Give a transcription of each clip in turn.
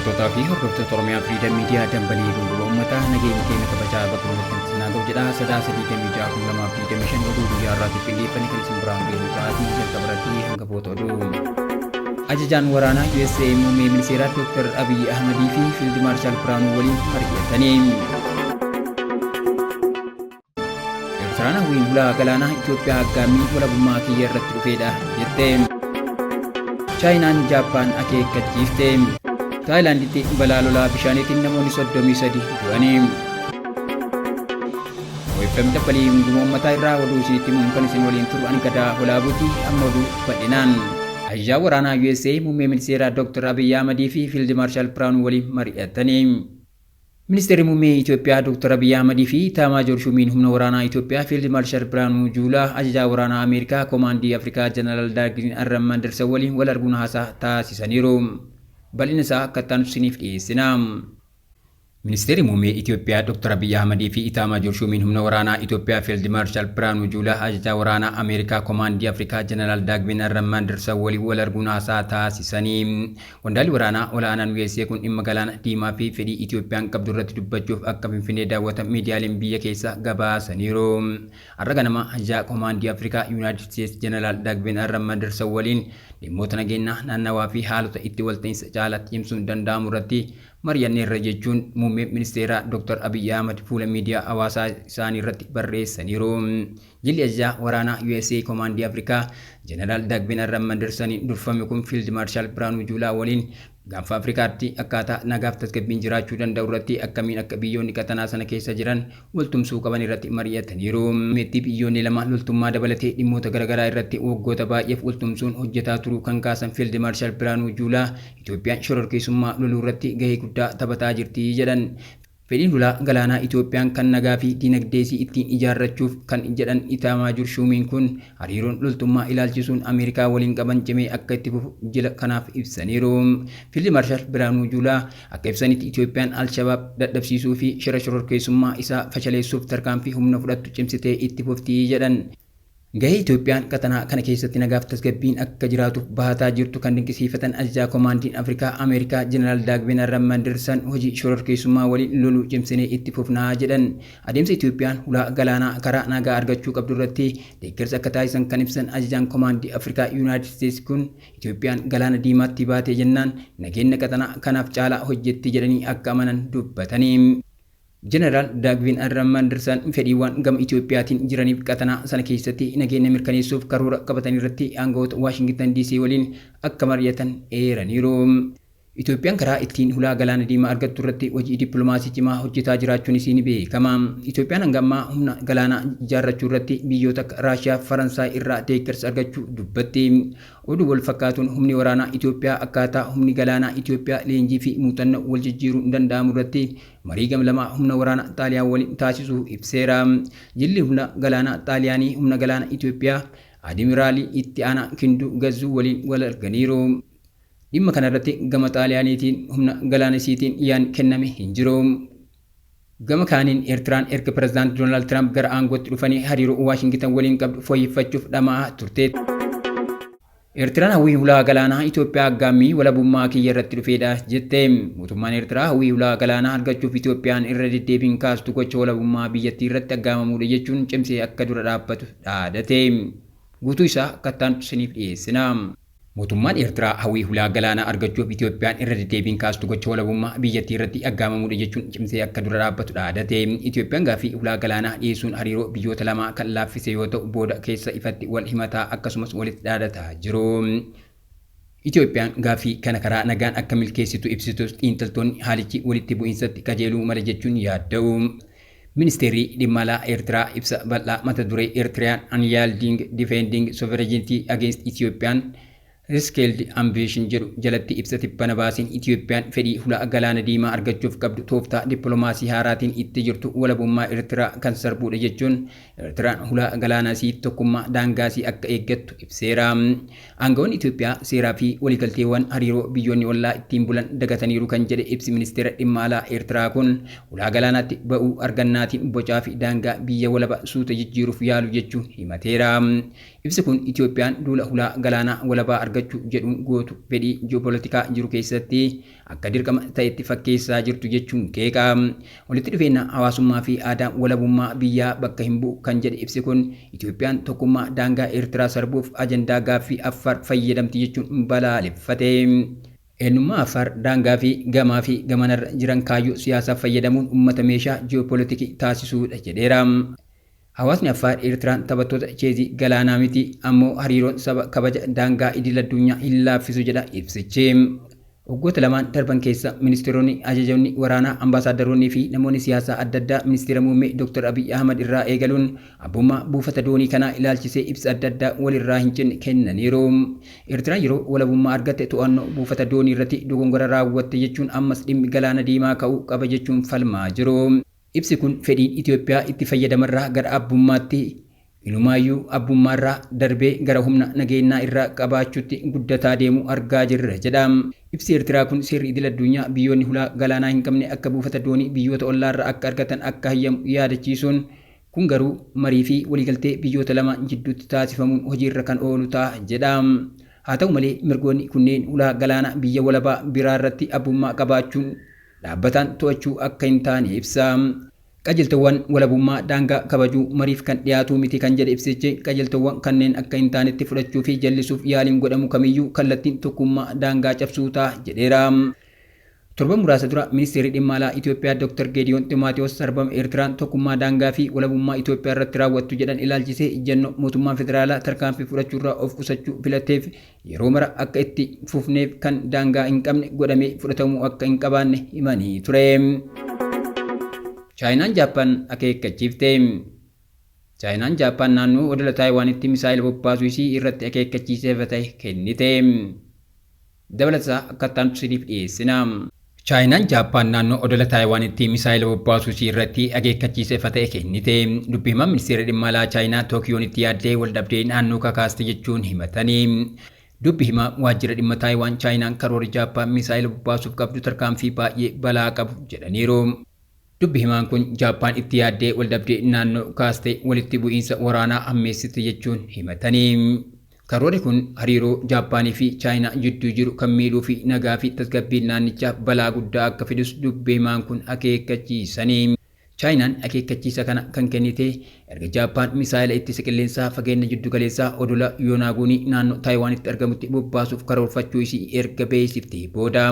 Daawwattootaa fi hordoftoota Oromiyaa Firiidam Miidiyaa, dambalii gunguma uummataa, nageenyi keenya kabajaa bakka hundatti isin haa ga'u jedha. Sadaasa 26 2025 oduu guyyaa har'aatiif qindeeffanne kan isin biraan geenyu ta'aatii jalqaba irratti hangafoota oduu. Ajajaan waraanaa USA muummee ministeeraa Dr. Abiyyi Ahmadii fi Fiild Maarshaal Biraanuu waliin mari'atanii. Eertiraan hawwiin hulaa galaanaa Itoophiyaa aggaammii walabummaa kiyya irratti dhufeedha jette. Chaayinaan Jaappaan akeekkachiifte. Taayilaanditti balaa lolaa bishaaniitiin namoonni 33 du'anii. OFM Dabbalii Hunduma Uummataa irraa oduu isinitti himuun kan isin waliin turu ani Gadaa Holaabuuti, amma oduu bal'inaan. Ajajaa waraanaa USA muummee ministeeraa Dr. Abiyyi Ahmadii fi Fiild Maarshaal Biraanuu waliin mari'atanii. Ministeerri Muummee Itoophiyaa Dr. Abiyyi Ahmadii fi Itaamaajoor Shuumiin Humna Waraanaa Itoophiyaa Fiild Maarshaal Biraanuu Juulaa Ajajaa Waraanaa Ameerikaa Komaandii Afrikaa Jeneraal Daagin Arram Mandersan waliin wal arguun haasaa taasisaniiru. Bal'ina isaa akka itti aanutti isiniif dhiyeessina. Ministeerri Muummee Itoophiyaa Dr. Abiyyi Ahmadii fi Itaamaajoor Shuumiin Humna Waraanaa Itoophiyaa Fiild Maarshaal Biraanuu Juulaa Ajajaa Waraanaa Ameerikaa Komaandii Afrikaa Jeneraal Daagvin Arram Mandersan waliin wal arguun haasaa taasisanii. Qondaalli waraanaa ola'aanaan usa kun dhimma Galaana Diimaa fi fedhii Itoophiyaan qabdu irratti dubbachuuf akka Finfinnee daawwatan miidiyaaleen biyya keessaa gabaasaniiru. Har'a ganama Ajajaa Komaandii Afrikaa Yunaayitid Isteets Jeneraal Daagvin R. Manderson waliin dhimmoota nageennaa naannawaa fi haalota itti walta'iinsa caalaatti cimsuun danda'amu irratti mari'anneerra jechuun Muummeen Ministeeraa Dr. Abiyyi Ahmad fuula miidiyaa hawaasaa isaanii irratti barreessaniiru. Jilli Ajajaa Waraanaa usa Komaandii Afrikaa Jeneraal Daagvin R. Mandersaniin durfame kun Fiild Maarshaal Biraanuu Juulaa waliin Gaanfa Afrikaatti akkaataa nagaaf tasgabbiin jiraachuu danda'u irratti akkamiin akka biyyoonni qaxanaa sana keessa jiran waltumsuu qaban irratti mari'ataniiru. Meetti biyyoonni lama loltummaa dabalatee dhimmoota garagaraa irratti waggoota baay'eef waltumsuun hojjetaa turuu kan kaasan Fiild Maarshaal Biraanuu Juulaa, Itoophiyaan shororkeessummaa loluu irratti gahee guddaa taphataa jirti jedhan. Fedhiin hulaa galaanaa Itoophiyaan kan nagaa fi dinagdeesii ittiin ijaarrachuuf kan jedhan Itaamaajur Shuumiin kun, hariiroon loltummaa ilaalchisuun Ameerikaa waliin qaban cimee akka itti fufu jila kanaaf ibsaniiru. Fiild Maarshaal Biraanuu Juulaa akka ibsanitti Itoophiyaan Al-Shabaab dadhabsiisuu fi shira shororkeessummaa isaa fashaleessuuf tarkaanfii humna fudhattu cimsitee itti fufti jedhan. Gahee Itoophiyaan qaxanaa kana keessatti nagaaf tasgabbiin akka jiraatuuf bahataa jirtu kan dinqisiifatan Ajajaa Komaandiin Afrikaa Ameerikaa Jeneraal Daagvin Arram Mandersan hojii shororkeessummaa waliin loluu cimsinee itti fufna jedhan. Adeemsa Itoophiyaan hulaa galaanaa karaa nagaa argachuu qabdu irratti deeggarsa akka taasisan kan ibsan Ajajaan Komaandii Afrikaa Yunaayitid Isteets kun Itoophiyaan Galaana Diimaatti baatee jennaan nageenna qaxanaa kanaaf caalaa hojjetti jedhanii akka amanan dubbatani. Jeneraal Daagvin R. Mandersan fedhiiwwan gama Itoophiyaatiin jiraniif qaxanaa sana keessatti nageenya mirkaneessuuf karoora qabatanirratti aanga'oota Waashingitan DC waliin akka mari'atan eeraniiru. Itoophiyaan karaa ittiin hulaa Galaana Diimaa argattu irratti hojii dippilomaasii cimaa hojjetaa jiraachuun isii ni beekama. Itoophiyaan hanga ammaa humna galaanaa ijaarrachuu irratti biyyoota akka Raashiyaa fi Faransaay irraa deeggarsa argachuu dubbatti. Oduu wal fakkaatuun humni waraanaa Itoophiyaa akkaataa humni galaanaa Itoophiyaa leenjii fi muuxannoo wal jijjiiruun danda'amu irratti marii gam-lamaa humna waraana Xaaliyaan waliin taasisuu ibseera. Jilli humna galaanaa Xaaliyaanii humna galaana Itoophiyaa Adimiraalii Itti Aanaa Kinduu Gazzuu waliin wal arganiiru. Dhimma kanarratti gama Xaaliyaaniitiin humna galaana isiitiin yaadni kenname hin jiru. Gama kaaniin Eertiraan erga Pirezidaant Doonaald Tiraamp gara aangootti dhufanii hariiroo Waashingitan waliin qabdu fooyyeffachuuf dhama'aa turteetti. Eertiraan hawwii hulaa galaanaa Itoophiyaa aggaammii walabummaa kiyya irratti dhufeedha jette. Mootummaan Eertiraa hawwii hulaa galaanaa argachuuf Itoophiyaan irra deddeebiin kaastu gocha walabummaa biyyattii irratti aggaamamuudha jechuun cimsee akka dura dhaabbatu dhaadate. Guutuu isaa akka itti aanutti isiniif dhiyeessina. Mootummaan Eertiraa hawwii hulaa galaanaa argachuuf Itoophiyaan irra deddeebiin kaastu gocha walabummaa biyyattii irratti aggaamamuudha jechuun cimsee akka dura dhaabbatu dhaadate. Itoophiyaan gaaffii hulaa galaanaa dhiyeessuun hariiroo biyyoota lamaa kan laaffise yoo ta'u, booda keessa ifatti wal himataa akkasumas walitti dhaadataa jiru. Itoophiyaan gaaffii kana karaa nagaan akka milkeessitu ibsitus xiinxaltoonni haalichi walitti bu'iinsatti qajeeluu mala jechuun yaadda'u. Ministeerri Dhimma Alaa Eertiraa ibsa bal'aa mata duree Eritrean Unyielding Defending Sovereignty Against Ethiopian Rescaled Ambition jedhu jalatti ibsa tibbana baaseen Itoophiyaan fedhii hulaa Galaana Diimaa argachuuf qabdu tooftaa dippilomaasii haaraatiin itti jirtu walabummaa Eertiraa kan sarbuudha jechuun Eertiraan hulaa galaanasii tokkummaa daangaasii akka eeggattu ibseera. Aanga'oonni Itoophiyaa seeraa fi waliigalteewwan hariiroo biyyoonni ollaa ittiin bulan dagataniiru kan jedhe ibsi ministeera dhimma alaa Eertiraa kun, hulaa galaanaatti ba'uu argannaatiin bocaa fi daangaa biyya walaba suuta jijjiiruuf yaalu jechuun himateera. Ibsi kun Itoophiyaan duula hulaa galaanaa walabaa argachuu jedhuun gootu fedhii ji'opolitikaa jiru keessatti akka dirqama ta'etti fakkeessaa jirtu jechuun qeeqa. Walitti dhufeenya hawaasummaa fi aadaa walabummaa biyyaa bakka hin bu'u kan jedhe ibsi kun, Itoophiyaan tokkummaa daangaa Eertiraa sarbuuf ajandaa gaaffii Affaar fayyadamti jechuun balaaleffate. Eenyummaa Affaar daangaa fi gamaa fi gamanarra jiran kaayyoo siyaasaaf fayyadamuun uummata meeshaa ji'opolitikii taasisuudha jedheera. Hawaasni Affaar Eertiraan taphattoota cheezii galaanaa miti, ammoo hariiroon saba kabaja daangaa idil addunyaa hin laaffisu jedha ibsichi. Waggoota lamaan darban keessa ministeeronni, ajajoonni waraanaa, ambaasaaddaroonnii fi namoonni siyaasaa adda addaa ministeera muummee Dr. Abiy Ahmad irraa eegaluun abbummaa buufata doonii kanaa ilaalchisee ibsa adda addaa walirraa hin cinne kennaniiru. Eertiraan yeroo walabummaa argatte to'annoo buufata doonii irratti dogongora raawwatte jechuun ammas dhimmi galaana diimaa ka'uu qaba jechuun falmaa jiru. Ibsi kun fedhiin Itoophiyaa itti fayyadamarraa gara abbummaatti, inumaayyuu abbummaarraa darbee gara humna nageenyaa irraa qabaachuutti guddataa deemu argaa jirra jedha. Ibsi Eertiraa kun seerri idil addunyaa biyyoonni hulaa galaanaa hin qabne akka buufata doonii biyyoota ollaarraa akka argatan akka hayyamu yaadachiisuun, kun garuu marii fi waliigaltee biyyoota lama jidduutti taasifamuun hojiirra kan oolu ta'a jedha. Haa ta'u malee, mirgoonni kunneen hulaa galaanaa biyya walabaa biraarratti abbummaa qabaachuun dhaabbataan to'achuu akka hin taane ibsa. Qajeeltowwan walabummaa daangaa kabajuu mariif kan dhiyaatu miti kan jedhe ibsichi, qajeeltowwan kanneen akka hin taanetti fudhachuu fi jallisuuf yaaliin godhamu kamiyyuu kallattiin tokkummaa daangaa cabsuu ta'a jedheera. Torban muraasa dura ministeerri dhimma alaa Itoophiyaa Dr. Geediyoon Ximootiyoos sarbama Eertiraan tokkummaa daangaa fi walabummaa Itoophiyaa irratti raawwattu jedhan ilaalchisee ejjennoo mootummaan federaalaa tarkaanfii fudhachuurraa of qusachuu filateef yeroo mara akka itti fufneef kan daangaa hin qabne godhamee fudhatamuu akka hin qabaanne himanii ture. Chaayinaan Jaappaan akeekkachiifte. Chaayinaan Jaappaan naannoo odola Taayiwaanitti misaa'ila bobbaasuu isii irratti akeekkachiisa ifa ta'e kennite. Dabalataa akka itti isiniif dhiyeessina. Chaayinaan Jaappaan naannoo odola Taayiwaanitti misaa'ila bobbaasuu isii irratti akeekkachiisa ifa ta'e kennite. Dubbi himaan ministeera dhimma alaa Chaayinaa Tookiyoon itti yaaddee wal dhabdee naannoo kakaaste jechuun himatanii. Dubbi himaa waajjira dhimma Taayiwaan Chaayinaan karoora Jaappaan misaa'ila bobbaasuuf qabdu tarkaanfii baay'ee balaa qabu jedhaniiru. Dubbi himaan kun Jaappaan itti yaaddee wal dhabdee naannoo kaaste walitti bu'iinsa waraanaa hammeessite jechuun himatanii. Karoorri kun hariiroo Jaappaanii fi Chaayinaa jidduu jiru kan miidhuu fi nagaa fi tasgabbiin naannichaaf balaa guddaa akka fidus dubbi himaan kun akeekkachiisanii. Chaayinaan akeekkachiisa kana kan kennite erga Jaappaan misaa'ila ittisa qilleensaa fageenya jiddu galeessaa odola Yoonaaguunii naannoo Taayiwaanitti argamutti bobbaasuuf karoorfachuu isii erga beeksiftee booda.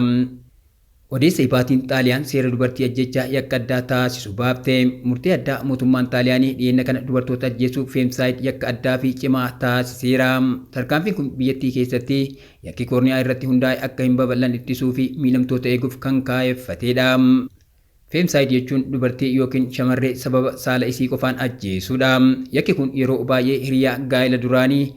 Odeessa ibaatiin Xaaliyaan seera dubartii ajjechaa yakka addaa taasisu baafte. Murtee addaa mootummaan Xaaliyaanii dhiyeenya kana dubartoota ajjeesuuf femicide yakka addaa fi cimaa taasiseera. Tarkaanfiin kun biyyattii keessatti yakki koorniyaa irratti hundaa'e akka hin babal'anne ittisuu fi miidhamtoota eeguuf kan kaayeffatedha. Femicide jechuun dubartii yookiin shamarree sababa saala isii qofaan ajjeesuudha. Yakki kun yeroo baay'ee hiriyaa gaa'ela duraanii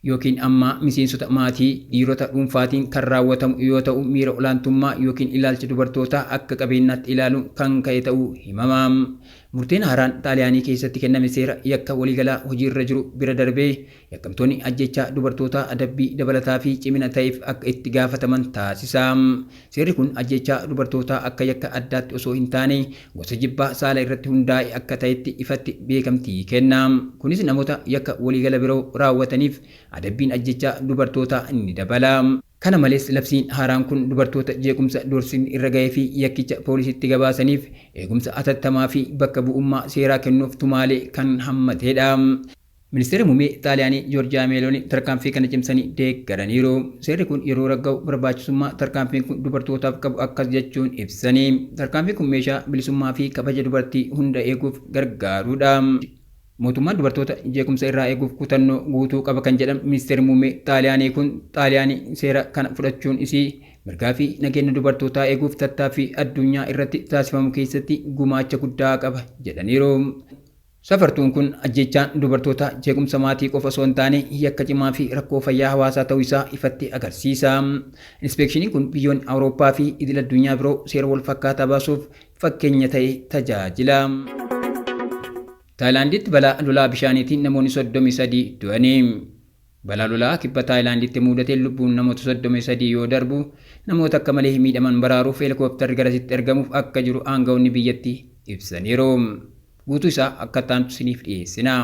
yookiin ammaa, miseensota maatii, dhiirota dhuunfaatiin kan raawwatamu yoo ta'u, miira olaantummaa yookiin ilaalcha dubartootaa akka qabeenyaatti ilaaluun kan ka'e ta'uu himama. Murteen haaraan Xaaliyaanii keessatti kenname seera yakka waliigalaa hojiirra jiru bira darbee yakkamtoonni ajjechaa dubartootaa adabbii dabalataa fi cimina ta'eef akka itti gaafataman taasisa. Seerri kun ajjechaa dubartootaa akka yakka addaatti osoo hin taane gosa jibbaa saala irratti hundaa'e akka ta'etti ifatti beekamtii kenna. Kunis namoota yakka waliigala biroo raawwataniif adabbiin ajjechaa dubartootaa ni dabala. Kana malees, labsiin haaraan kun dubartoota jeequmsa doorsisni irra ga'ee fi yakkicha poolisitti gabaasaniif eegumsa hatattamaa fi bakka bu'ummaa seeraa kennuuf tumaalee kan hammatedha. Ministeerri muummee Xaaliyaanii Joorjiyaa Meelooni tarkaanfii kana cimsanii deeggaraniiru. Seerri kun yeroo ragga'u barbaachisummaa tarkaanfiin kun dubartootaaf qabu akkas jechuun ibsanii. Tarkaanfiin kun meeshaa bilisummaa fi kabaja dubartii hunda eeguuf gargaarudha. Mootummaan dubartoota jeequmsa irraa eeguuf kutannoo guutuu qaba kan jedhan ministeerri muummee Xaaliyaanii kun, Xaaliyaanii seera kana fudhachuun isii mirgaa fi nageenya dubartootaa eeguuf tattaaffii addunyaa irratti taasifamu keessatti gumaacha guddaa qaba jedhaniiru. Safartuun kun ajjechaan dubartoota jeequmsa maatii qofa osoo hin taane yakka cimaa fi rakkoo fayyaa hawaasaa ta'uu isaa ifatti agarsiisa. Inspeekshiniin kun biyyoonni Awurooppaa fi idil addunyaa biroo seera wal fakkaataa baasuuf fakkeenya ta'e tajaajila. Taayilaanditti balaa lolaa bishaaniitiin namoonni 33 du'anii. Balaa lolaa kibba Taayilaanditti mudateen lubbuun namoota 33 yoo darbu, namoota akka malee miidhaman baraaruuf heelikooptarri garasitti ergamuuf akka jiru aangawoonni biyyattii ibsaniiru. Guutuu isaa akka ta'antu isiniif dhiyeessina.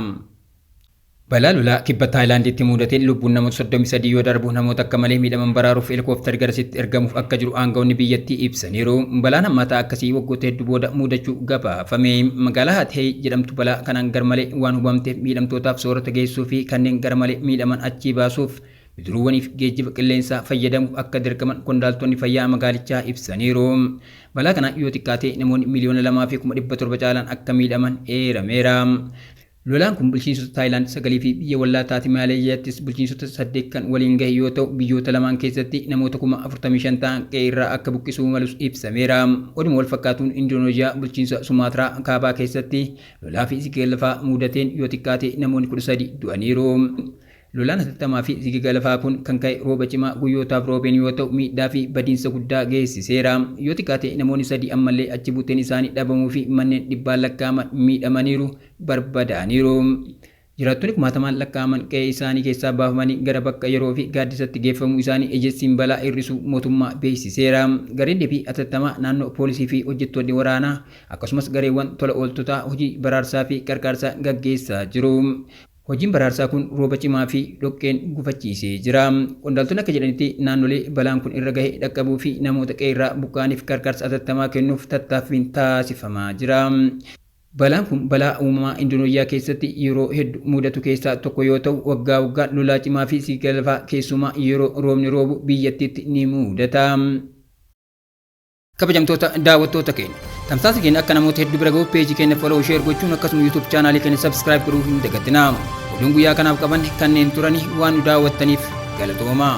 Balaa lolaa kibba Taayilaanditti mudateen lubbuun namoota 33 yoo darbu, namoota akka malee miidhaman baraaruuf heelikooftarri garasitti ergamuuf akka jiru aangawoonni biyyattii ibsaniiru. Balaan hammaataa akkasii waggoota hedduu booda mudachuu gabaafame. Magaalaa Hathey jedhamtu balaa kanaan garmalee waan hubamteef, miidhamtootaaf soorata geessuu fi kanneen garmalee miidhaman achii baasuuf bidiruuwwaniif geejjiba qilleensaa fayyadamuuf akka dirqaman qondaaltonni fayyaa magaalichaa ibsaniiru. Balaa kana yoo xiqqaate namoonni 2,700,000 caalaan akka miidhaman eerameera. Lolaan kun bulchiinsota Taayilaand sagalii fi biyya wallaa taate Maaleeziyaattis bulchiinsota saddeet kan waliin gahe yoo ta'u, biyyoota lamaan keessatti namoota 45,000 ta'an qe'ee irraa akka buqqisuu malus ibsameera. Oduma wal fakkaatuun, Indooneeziyaa bulchiinsa Sumaatiraa kaabaa keessatti lolaa fi sigiga lafaa mudateen yoo xiqqaate namoonni 13 du'aniiru. Lolaan hatattamaa fi sigiga lafaa kun kan ka'e rooba cimaa guyyootaaf roobeen yoo ta'u, miidhaa fi badiinsa guddaa geessiseera. Yoo xiqqaate namoonni sadii ammallee achi buuteen isaanii dhabamuu fi manneen dhibbaan lakkaa'aman miidhamaniiru, barbadaa'aniiru. Jiraattonni kumaatamaan lakkaa'aman qe'ee isaanii keessaa baafamanii gara bakka yeroo fi gaaddisatti geeffamuu isaanii ejensiin balaa hir'isuu mootummaa beeksiseera. Gareen deebii hatattamaa naannoo, poolisii fi hojjettoonni waraanaa, akkasumas gareewwan tola ooltotaa hojii baraarsaa fi qarqaarsaa gaggeessaa jiru. Hojiin baraarsaa kun rooba cimaa fi dhoqqeen gufachiisee jira. Qondaaltonni akka jedhanitti, naannolee balaan kun irra gahe dhaqqabuu fi namoota qe'ee irraa buqqa'aniif qarqaarsa hatattamaa kennuuf tattaaffiin taasifamaa jira. Balaan kun balaa uumamaa Indooneeziyaa keessatti yeroo hedduu mudatu keessaa tokko yoo ta'u, waggaa waggaan lolaa cimaa fi sigiga lafaa keessumaa yeroo roobni roobu biyyattiitti ni mudata. Kabajamtoota daawwattoota keenya, tamsaasa keenya akka namoota hedduu bira gahuuf peejii keenya follow, share gochuun, akkasuma YouTube chaanaalii keenya subscribe godhuu hin dagatinaa. Oduun guyyaa kanaaf qaban kanneen turani. Waan nu daawwattaniif galatoomaa.